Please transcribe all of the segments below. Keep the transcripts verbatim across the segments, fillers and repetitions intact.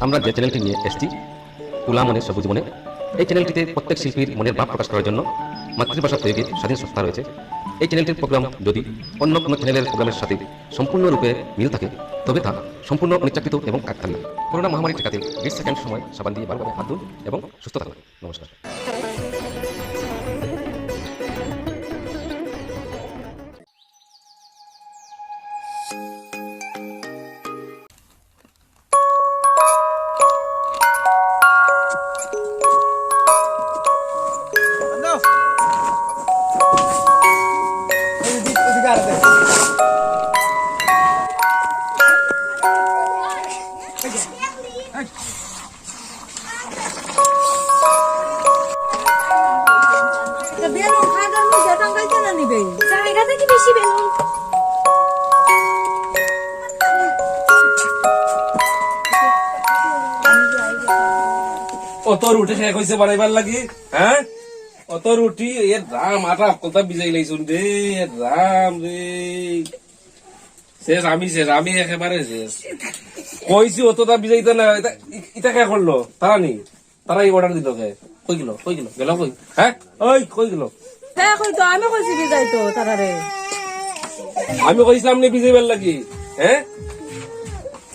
আমরা যে চ্যানেলটি নিয়ে এসেছি, তুলা মনে সবুজ মনে, এই চ্যানেলটিতে প্রত্যেক শিল্পীর মনের ভাব প্রকাশ করার জন্য মাতৃভাষা প্রয়োগে স্বাধীন সত্তা রয়েছে। এই চ্যানেলটির প্রোগ্রাম যদি অন্য কোনো চ্যানেলের প্রোগ্রামের সাথে সম্পূর্ণরূপে মিল থাকে, তবে তা সম্পূর্ণ অনিচ্ছাকৃত এবং কাকতালীয়। করোনা মহামারী ঠেকাতে বিশ সেকেন্ড সময় সাবান দিয়ে বারবার হাত ধুন এবং সুস্থ থাকুন। নমস্কার। বেলুন খাটার মধ্যে টাঙ্গাইতে না নিবে। জায়গা দেখি বেশি বেলুন। অত রুটি শেষ অইছে বানাইবার লাগি, হ্যাঁ? অত রুটি, এ রাম, আটা কত ভিজাই লাইছুন রে, এ রাম রে। শেষ, আমি শেষ, আমি একেবারে শেষ। কইছি অতটা ভিজাইতা না, ইটা, ইটা কে করলো? তারা নি? তারা এই অর্ডার দিল কে? কই গেল? কই গেল? গেল কই? হ্যাঁ? ওই, কই গেল? হ্যাঁ, কই তো, আমি কইছি ভিজাইতো তারারে। আমি কইছিলাম নি ভিজাইবার লাগি? হ্যাঁ?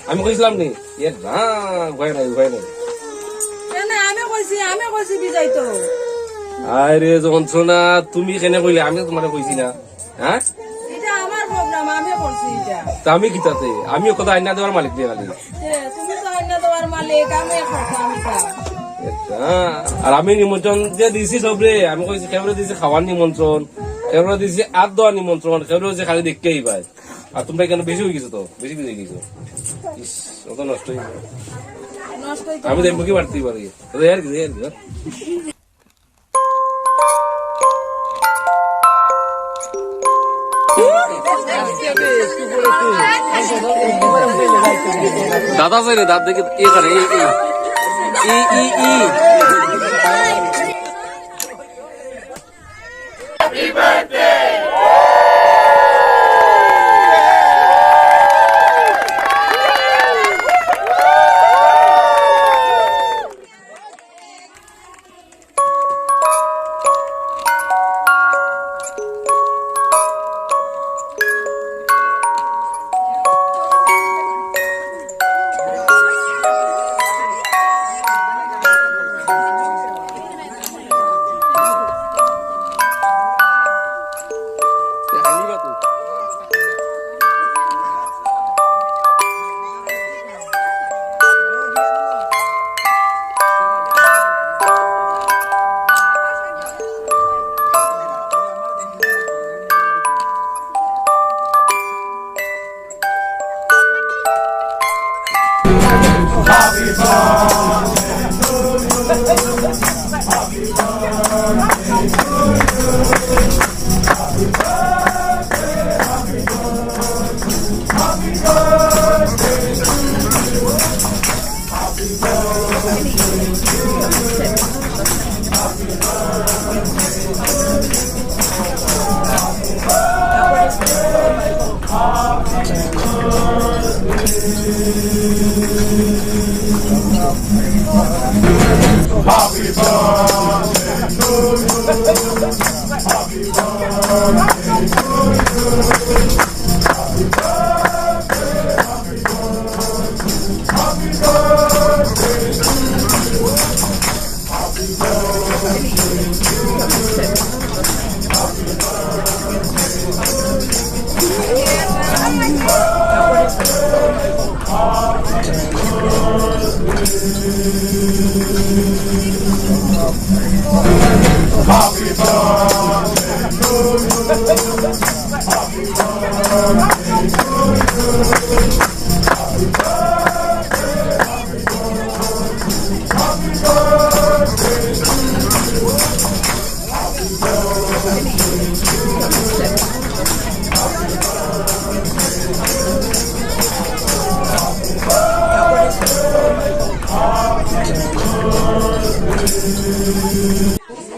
আমি কইছিলাম নি? এ না, উপায় নাই, উপায় নাই। না, না, আমি কইছি, আমি কইছি ভিজাইতো। আরে যন্ত্রণা, তুমি কেনে কইলে? আমি তো তোমারে কইছি না, হ্যাঁ? ইটা আমার প্রোগ্রাম, আমি করছি ইটা। তা আমি কিতাতে? আমিও কথা আইনা দেওয়ার মালিক দিয়া খালি। এ, তুমি তো আইনা দেওয়ার মালিক, আমি করতাম ইটা। আচ্ছা, আর আমি নিমন্ত্রণ যে দিছি সবরে, আমি কইছি কেউরে দিছি খাওয়ার নিমন্ত্রণ, কেউরে দিছি আত দেওয়ার নিমন্ত্রণ, কেউরে দিছি খালি দেখতেই পায়। আর তোমরা এখানে বেশি অই গেছো তো, বেশি বেশি অই গেছো। ইস, অত নষ্ট অই গেল। নষ্ট অইতো আমি না। দেখবো কি বাড়তেই পারি। তো এই আর কি, এই আর কি, হ্যাঁ? দাঁত আছে রে, দাঁত দেখে ইয়ে করে, ই, ই, ই, ই, ই।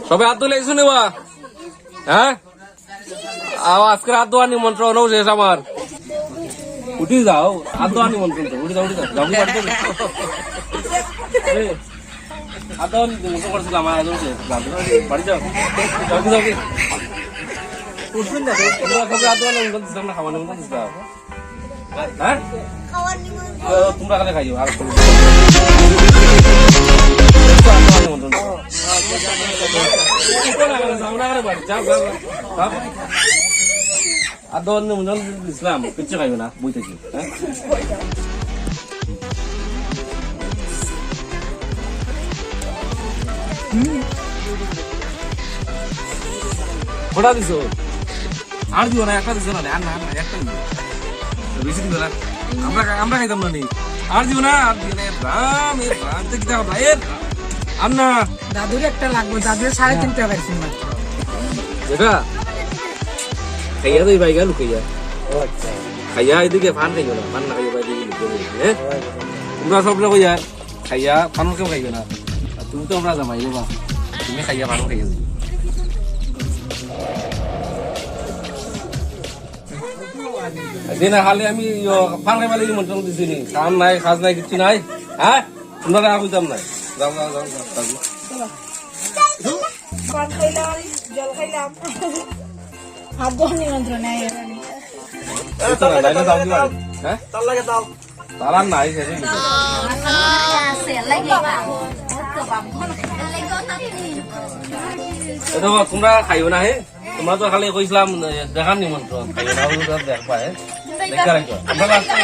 সবে আত তুলে আইছো নি বা? হ্যাঁ? আও, আজকের আত ধোয়ার নিমন্ত্রণ শেষ আমার। উঠি যাও, আত ধোয়ার নিমন্ত্রণ তো। উঠি যাও, উঠি যাও। যাও, উঠি যাও। এই, আদন মতো করছিল আমার আদন সে। বাড়ি যাও। যাও কি, যাও কি? উঠবেন না, তোমরা খাবে আদন, আমি বলছি, আমরা খাওয়া নেবো, বলছি, যাও। হ্যাঁ? খাওয়ার নিমন্ত্রণ। ও, তোমরা খালি খাইও, আর কোনো নিমন্ত্রণ নেই। যাও, যাও, যাও। যাও। আর দশ নিমন্ত্রণ দিছিলাম, কিচ্ছু খাইও না, বই থাকি, হ্যাঁ? কটা দিছো? আর দিও না, একটা দিছো না, আর না, আর না, একটা দিও। বেশি দিও না। আমরা, আমরা খাইতাম না নি। আর দিও না, আর দিও না, এ রাম, এ রাম, এটা কিতা করলা? এ রাম। আর না। দাদুর একটা লাগবো, দাদুর সাড়ে তিনটা পাইছি মাত্র। যেটা? খাইয়া তো এই বাইগা লুকাইয়া। ও আচ্ছা। খাইয়া এদিকে পান খাইও না, পান না খাইয়া বাইরে লুকাইয়া, হ্যাঁ? তোমরা সব লোক ইয়া। খাইয়া পানও কেউ খাইবে না। আর তুমি তো আমরা জামাই রে বা। তুমি খাইয়া পানও খাইয়া যাবে। দিন খালি আমি ইয়ো পান খাইবার লাগি নিমন্ত্রণ দিছি নি। কাম নাই, কাজ নাই, কিচ্ছু নাই। হ্যাঁ? তোমরা আর কইতাম নাই। যাও, যাও, যাও, যাও, যাও। পান খাইলাম, জল খাইলাম। হাত ধোয়ার নিমন্ত্রণ নাই এখানে। এই তো না, নাইলে যাও কি বাড়ি? হ্যাঁ? তার লাগে যাও। তালার নাই, শেষ হয়ে গেছে। এ দেখো, তোমরা খাইও না, হে? তোমরা তো খালি কইছিলাম, এ, দেখার নিমন্ত্রণ। খাইও না, ওগুলো তো দেখবা, হে? দেখতে রাখো। আমরা last এ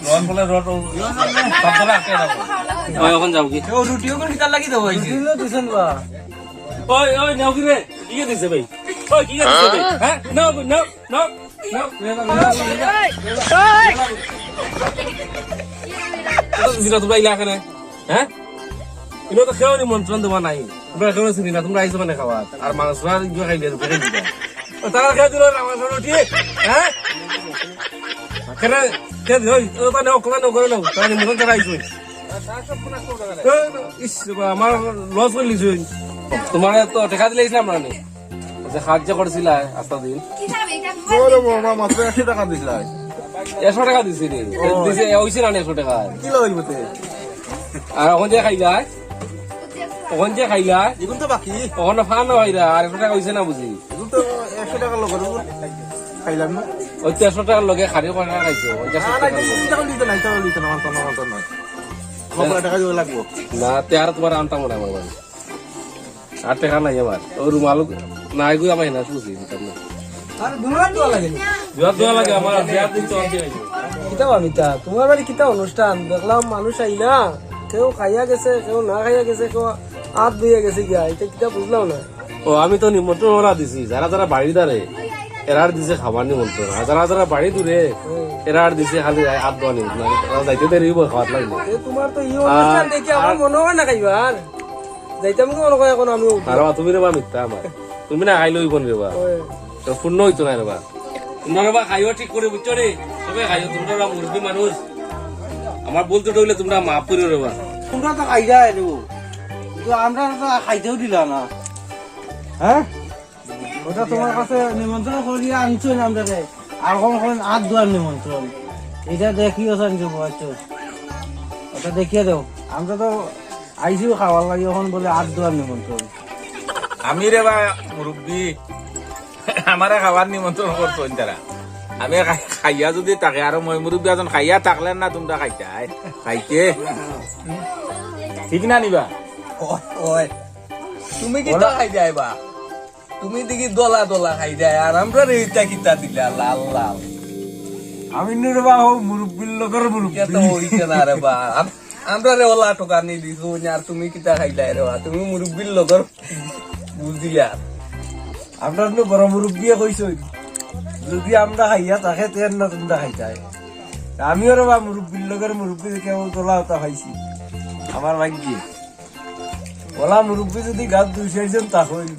রড বলে রড, ও, সব বলে আটকে রাখো। ওই, এখন যাও কি? ও, রুটি ওখানে কিতার লাগি দেবো, এই যে? রুটি হলো দুজন বা। ওই, ওই, নেও কি রে? কি কে দিছে ভাই? ওই, কি কে দিছে ভাই? হ্যাঁ? নেও, নেও। না, না, না, না, না, না। এটা তো দিলা তোমরা ইলা এখানে, হ্যাঁ? ইনো তো কেউ নিমন্ত্রণ দেওয়া নাই। তোমরা কেউ চিনি না, তোমরা আইছো মানে খাওয়া। আর মাংস আর ইগুলো খাইলে রুটি খাইলে। ও, তারা খেয়ে দিল না, মাংস রুটি, হ্যাঁ? কেন? কে দিল? ওই, ও, তা নেও, কোথা নেও, করে নেও। তারা নিমন্ত্রণ তারা আইছো। এ, ইস, রে বা, আমার লস করে লিছুন। তোমার তো টাকা দিলে ইসলাম না নি? যে সাহায্য করছিলা আস্তা দিন। ওরে বাবা, মাত্র একশো টাকা দিছিলা। একশো টাকা দিছি রে। ও। দিছে, এ, হইছে না নি একশো টাকা? কি লইব তে? আর ওখান যে খাইলা, ওখান যে খাইলা, এখন তো বাকি। ওখানে ফান না ভাইরা, আর একশো টাকা হইছে না বুঝি। এখন তো একশো টাকা লোক খাইলাম না। ওই তো একশো টাকার লগে খালি কয় টাকা খাইছো? পঞ্চাশ না, না, টাকা। এটা, এটা দিতে নাই, এটা দিতে না, আমার তো না, আমার তো না। আমার পুরা টাকা দিতে লাগবো। না, তে আর তোমার আনতাম মনে হয় আমার বাড়ি। আর টাকা নাই আমার। ও রুমাল নাই গো, আমার না শুছি, দিতাম না। আর দুহাত দোয়া লাগে নি? দুহাত দোয়া লাগে আমার, দুহাত দিন চলতে হইবে। কিতা ভাবিতা? তোমার বাড়ি কিতা অনুষ্ঠান? দেখলাম মানুষ আইলা, কেউ খাইয়া গেছে, কেউ না খাইয়া গেছে, কেউ হাত ধুইয়া গেছে গিয়া। এটা কিতা বুঝলাম না। ও, আমি তো নিমন্ত্রণ ওরা দিছি, যারা যারা বাড়ির ধারে, এরার দিছে খাবার নিমন্ত্রণ। আর যারা যারা বাড়ি দূরে, হুম। এরার দিছে খালি হাত ধোয়া নিমন্ত্রণ। তারা যাইতে দেরি হইব, খাওয়াত লাগবে। এ, তোমার তো ই অনুষ্ঠান আর, দেখি আমার আর মনে হয় না খাইবার। যাইতাম কি মনে হয় এখন আমি উঠবো। আর বা, তুমি রে বা মিথ্যা আমার। তুমি না খাইলে হইব না রে বা। ওই। তো পূর্ণ হইতো না রে বা। তোমরা রে বা খাইও ঠিক করে, বুঝছো রে? তবে খাইও, তোমরা রে বা মুরব্বী মানুষ। আমার ভুল ত্রুটি হইলে তোমরা মাফ করিও রে বা। তোমরা তো খাই যায় রে, কিন্তু আমরা তো খাইতেও দিলা না। হ্যাঁ? ওটা তোমার কাছে নিমন্ত্রণ করিয়া আনছো না আমরা রে। আর কোন কোন হাত ধোয়ার নিমন্ত্রণ? এটা দেখিও সান যে বলছো। ওটা দেখিয়ে দাও। আমরা তো আইসিও খাওয়ার লাগি, এখন বলে হাত ধোয়ার নিমন্ত্রণ। আমি রে বা মুরব্বী, আমারে খাওয়ার নিমন্ত্রণ করছো তারা। আমি খাই-, খাইয়া যদি থাকে, আর মই মুরব্বী একজন খাইয়া থাকলে না তোমরা খাইতায়, খাইতে। ঠিক না নি বা? ওই, ওই। তুমি কিতা খাই যাইবা? তুমি দেখি দলা দলা খাই যায়, আর আমরা রে ইতা কিতা দিলা লাল লাল। আমি নু রে বা, ও মুরব্বির লগর মুরব্বি। ইতা তো হইছে না রে বা। আম-, আমরা রে ওলা ঠকানি দিছু, আর তুমি কিতা খাইলায় রে বা? তুমি মুরব্বির লগর বুঝিয়া। আমরা নু বড় মুরব্বিয়ে কইছইন, যদি আমরা খাইয়া থাকে, তেন না তোমরা খাইতায়। আমিও রে বা মুরব্বির লগর মুরব্বি দেখে ও দলা ওতা খাইছি। আমার ভাগ্যে। ওলা মুরব্বি যদি গাত দুই চাইরজন থাকইন,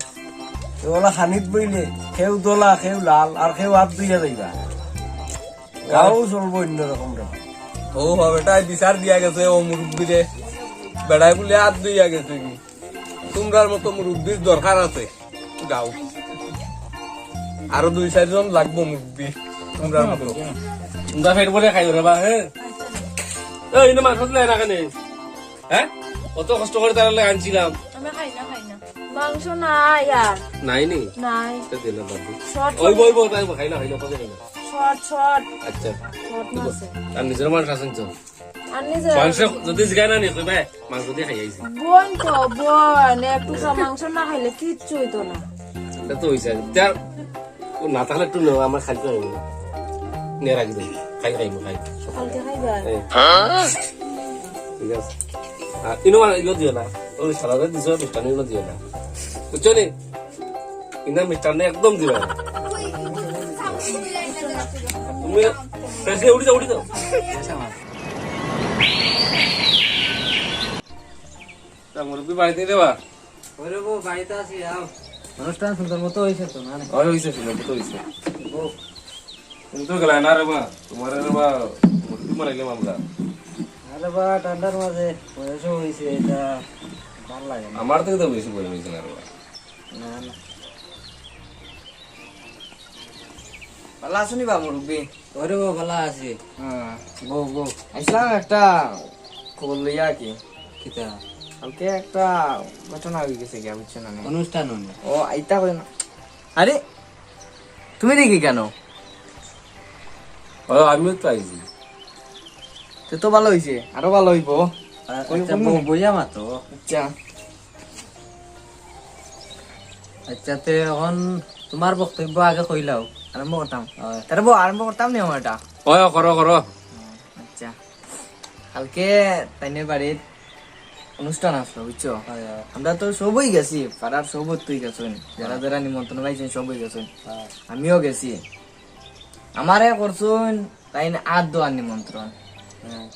তে ওলা খানিত বইলে, কেউ দলা, কেউ লাল, আর কেউ হাত ধুইয়া যাইবা। গাঁও চলবো অন্যরকম রে। ও, হ, বেটায় বিচার দিয়া গেছে, ও মুরব্বিরে। বেটায় বুলে হাত ধুইয়া গেছে কি? তোমরার মতো মুরব্বির দরকার আছে। যাও। আরো দুই চাইরজন লাগবো মুরব্বি, তোমরার মতো। তোমরা পেট ভরে খাইও রে বা, হ্যাঁ? এই, ইনো মাংস দিলে না কেনে? হ্যাঁ, অত কষ্ট করি তার লাগি আনছিলাম। আমি খাই না, খাই না। মাংস নাই আর। নাই নি? নাই। তো দিলে বাদ দি। শর্ট, ওই বই বই, তাই খাই না, খাই না, কত খাই না। Short, short. আচ্ছা। শর্ট মাছ। আর নিজর মাংস আছেন তো? আর নিজর মাংস যদি জিগায় না নি, কইবে, মাংস দিয়া খাই আইছি। বইন তো, বইন, এক টুকরা মাংস না খাইলে কিচ্ছু অইতো না। এটা তো অইছে। তার ও না থাকলে একটু নেও, আমার খাইতে অইবো। নিয়ে রাখি দেবো। খাই, খাই, খাই। কালকে খাইবা? এই। ঠিক আছে। আর ইনো আর ইনো দিও না। ওই সালাদে দিছো, মিষ্টান্ন ইনো দিও না। বুঝছো নি? ইনো মিষ্টান্ন একদম দিবা না। তুমি ফ্রেশ হয়ে উঠি যাও, উঠি যাও। তা মুরব্বি বাড়িতে রে বা? ওরে বউ, বাড়িতে আছি, আও। অনুষ্ঠান সুন্দর মতো হইছে তো, না রে? হয়, হইছে, সুন্দর মতো হইছে। বউ। তুমি তো গেলায় না রে বা, তোমার রে বা, মুরব্বি মারা গেলাম আমরা। আরে বা, ঠান্ডার মাঝে বয়সও হইছে, এটা ভালো লাগে না। আমার থেকে তো বেশি বয়স হইছে না রে বা। না, না। ভালা আছো নি বা মুরব্বি? ওরে বা, ভালা আছি। হ্যাঁ। বউ, বউ। আইসলাম একটা খবর লইয়া কি? কিতা? কালকে একটা ঘটনা হয়ে গেছে গিয়া, বুঝছো না নি? অনুষ্ঠান হইনি। ও, আইতা কই না। আরে, তুমি দেখি কেন? ও, আমিও তো আইছি। তো, তো ভালো হইছে, আরো ভালো হইবো। আ-, কই, আচ্ছা, কই বউ, মনে? বইয়া মাতো। আচ্ছা। আচ্ছা, তে এখন তোমার বক্তব্য আগে কইলাও, আরম্ভ করতাম। হয়। তাহলে বউ, আরম্ভ করতাম নি আমার এটা? হয়, করো, করো। আচ্ছা, কালকে তাইনের বাড়িত অনুষ্ঠান আসলো, বুঝছো? হয়, হয়। আমরা তো সবই গেছি, পাড়ার সবই তুই গেছইন, যারা হয়। যারা নিমন্ত্রণ পাইছেন সবই গেছইন। হয়। আমিও গেছি। আমারে করছইন তাইন আত ধোয়ার নিমন্ত্রণ। হ্যাঁ।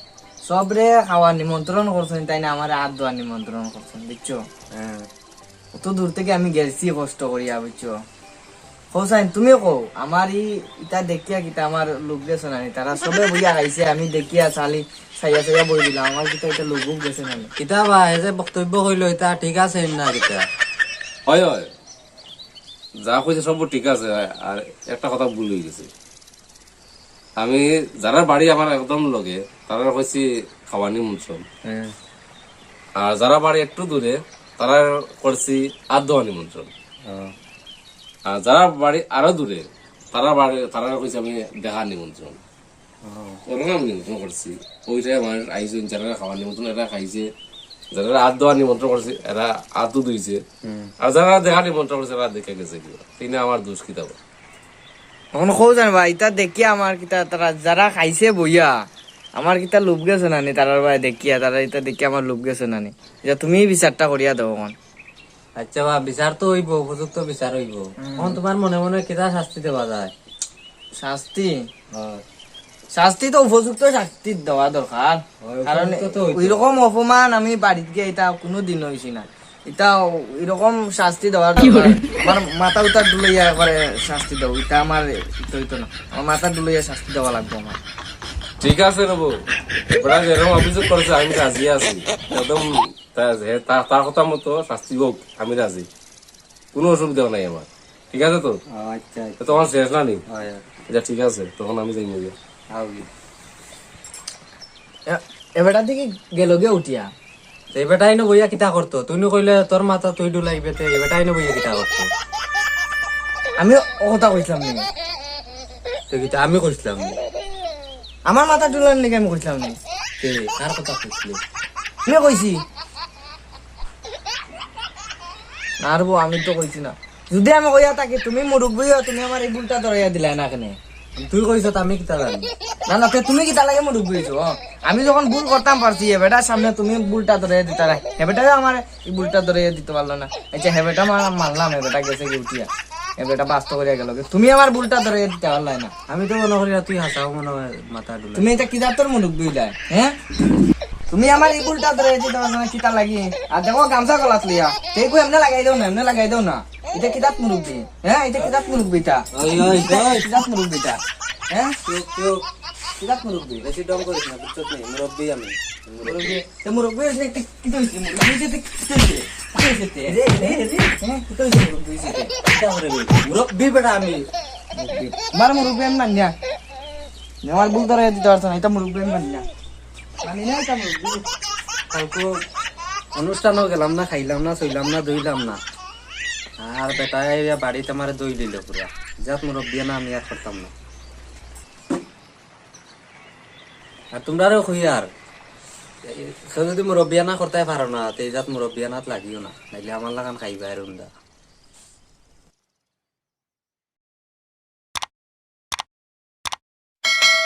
সবরে খাওয়ার নিমন্ত্রণ করছইন, তাইন আমারে আত ধোয়ার নিমন্ত্রণ করছইন, বুঝছো? হ্যাঁ। অত দূর থেকে আমি গেছি কষ্ট করিয়া, বুঝছো? কও চাইন, তুমি কও, আমার ই-, ইতা দেখিয়া কিতা আমার লোভ গেছে না নি? তারা সবে বইয়া খাইছে, আমি দেখিয়া চালি, চাইয়া চাইয়া বই দিলাম, আমার কিতা ইতা লোভ গেছে না নি? কিতা বা, এই যে বক্তব্য কইলো, ইতা ঠিক আছে না কিতা? হয়, হয়। যা কইছে সব ঠিক আছে, আর একটা কথা ভুল হয়ে গেছে। আমি যারার বাড়ি আমার একদম লগে, তারার কইছি খাওয়ার নিমন্ত্রণ। হ্যাঁ। আর যারা বাড়ি একটু দূরে, তারার করছি আত ধোয়া নিমন্ত্রণ। হ্যাঁ। আর যারা বাড়ি আরো দূরে, তারা বাড়ি, তারার কইছি আমি দেখার নিমন্ত্রণ। হ্যাঁ। ওরকম নিমন্ত্রণ করছি। ওইটাই আমার আইসন, যারা খাওয়ার নিমন্ত্রণ, এরা খাইছে। যারা আত ধোয়ার নিমন্ত্রণ করছি, এরা আতও ধুইছে। হুম। আর যারা দেখার নিমন্ত্রণ করছে, এরা দেখে গেছে কি। তিনে আমার দোষ কিতা বা? এখন কও জান ভাই, ইতা দেখিয়া আমার কিতা, তারা যারা খাইছে বইয়া, আমার কিতা লোভ গেছে না নি, তারার বায় দেখিয়া, তারা ইতা দেখিয়া আমার লোভ গেছে না নি? ইতা তুমি বিচারটা করিয়া দেও এখন। আচ্ছা বা, বিচার তো হইব, উপযুক্ত বিচার হইব। হুম। এখন তোমার মনে মনে কিতা শাস্তি দেওয়া যায়? শাস্তি? হয়। শাস্তি তো উপযুক্ত শাস্তি দেওয়া দরকার। হয়, কারণ উপযুক্ত তো হইতো। ওইরকম অপমান আমি বাড়িত গিয়া ইতা কোনো দিন হইছি না। ইতা এরকম শাস্তি দেওয়ার দরকার। আমার মাথা উতা ডুলাইয়া একবারে শাস্তি দাও। ইতা আমার ইতা হইতো না। আমার মাথা ডুলাইয়া শাস্তি দেওয়া লাগবো আমার। ঠিক আছে রে বউ, এবার যেরকম অভিযোগ করেছে আমি রাজি আছি। একদম তা-, যে তা-, তার কথা মতো শাস্তি হোক, আমি রাজি। কোনো অসুবিধা নাই আমার। ঠিক আছে তো? আচ্ছা, আচ্ছা। তো তখন শেষ না নি? হয়, হয়। আচ্ছা, ঠিক আছে, তখন আমি যাই মরিয়া। আও গি। এ, এ বেটা দেখি গেল গে উঠিয়া। তো এই বেটাই না বইয়া কিতা করতো? তুই নু কইলে তোর মাথা তুই ডুলাইবে, তে এই বেটাই না বইয়া কিতা করতো? আমি ও কথা কইছিলাম নি। তো কিতা আমি কইছিলাম নি? আমার মাথা ডুলার নাকি আমি কইছিলাম নি? কে? কার কথা কইছিলি? আমি কইছি। না রে বউ, আমি তো কইছি না। যদি আমি কইয়া থাকি, তুমি মুরব্বি অইয়া, তুমি আমার এই ভুলটা ধরাইয়া দিলায় না কেনে? তুই কইছত, আমি কিতা জানি? না, না, তে তুমি কিতা লাগে মুরব্বি অইছো? ও, আমি যখন ভুল করতাম পারছি, এ বেটার সামনে তুমি ভুলটা ধরাইয়া দিতায় না। এ বেটায় আমার এই ভুলটা ধরাইয়া দিতে পারলো না। আচ্ছা, হে বেটা মা-, মানলাম, হে বেটা গেছে গি উঠিয়া। হে বেটা বাস্ত করিয়া গেল গি। তুমি আমার ভুলটা ধরাইয়া দিতে পারলায় না। আমি তো মনে করি না তুই হাসাও মনে হয় মাথা ডুলা। তুমি ইটা কি জাতর মুরব্বি অইলায়, হ্যাঁ? তুমি আমার এই ভুলটা ধরাইয়া দিতে পারছো না, কিতা লাগি? আর দেখো গামছা গলাত লইয়া, তে কই এমনে লাগাই দেও না, এমনে লাগাই দেও না। ইটা কি জাত মুরব্বি? হ্যাঁ, ইটা কি জাত মুরব্বি ইটা? ওই, ওই, ইটা ওই। কি জাত মুরব্বি ইটা? হ্যাঁ? চুপ, চুপ। কি জাত মুরব্বি? বেশি ঢং করিস না, বুঝছত নি? মুরব্বি আমি। মুরব্বি। তে মুরব্বি অইছে, তে কিতা অইছে? মুরব্বি অইছে, তে কিতা অইছে? কিতা অইছে তে? রে, রে, রে। হ্যাঁ, কিতা অইছে মুরব্বি অইছে তে? কিতা করে রে? মুরব্বি বেটা আমি। মুরব্বি। আমার মুরব্বি আমি মানি না। আমার ভুল ধরাইয়া দিতে পারছো না, ইটা মুরব্বি আমি মানি না। জানি না এটা মুরব্বি। কালকে অনুষ্ঠানও গেলাম না, খাইলাম না, ছইলাম না, ধইলাম না। আর বেটায় বাড়িত আমারে ধইলিলো পুরা। ইজাত মুরব্বিয়ানা আমি আর করতাম না। আর তুমরারেও কইয়ার, কেউ যদি মুরব্বিয়ানা করতায় পারো না, তে ইজাত মুরব্বিয়ানাত লাগিও না, নাইলে আমার লাখান খাইবায় আর উন্দা।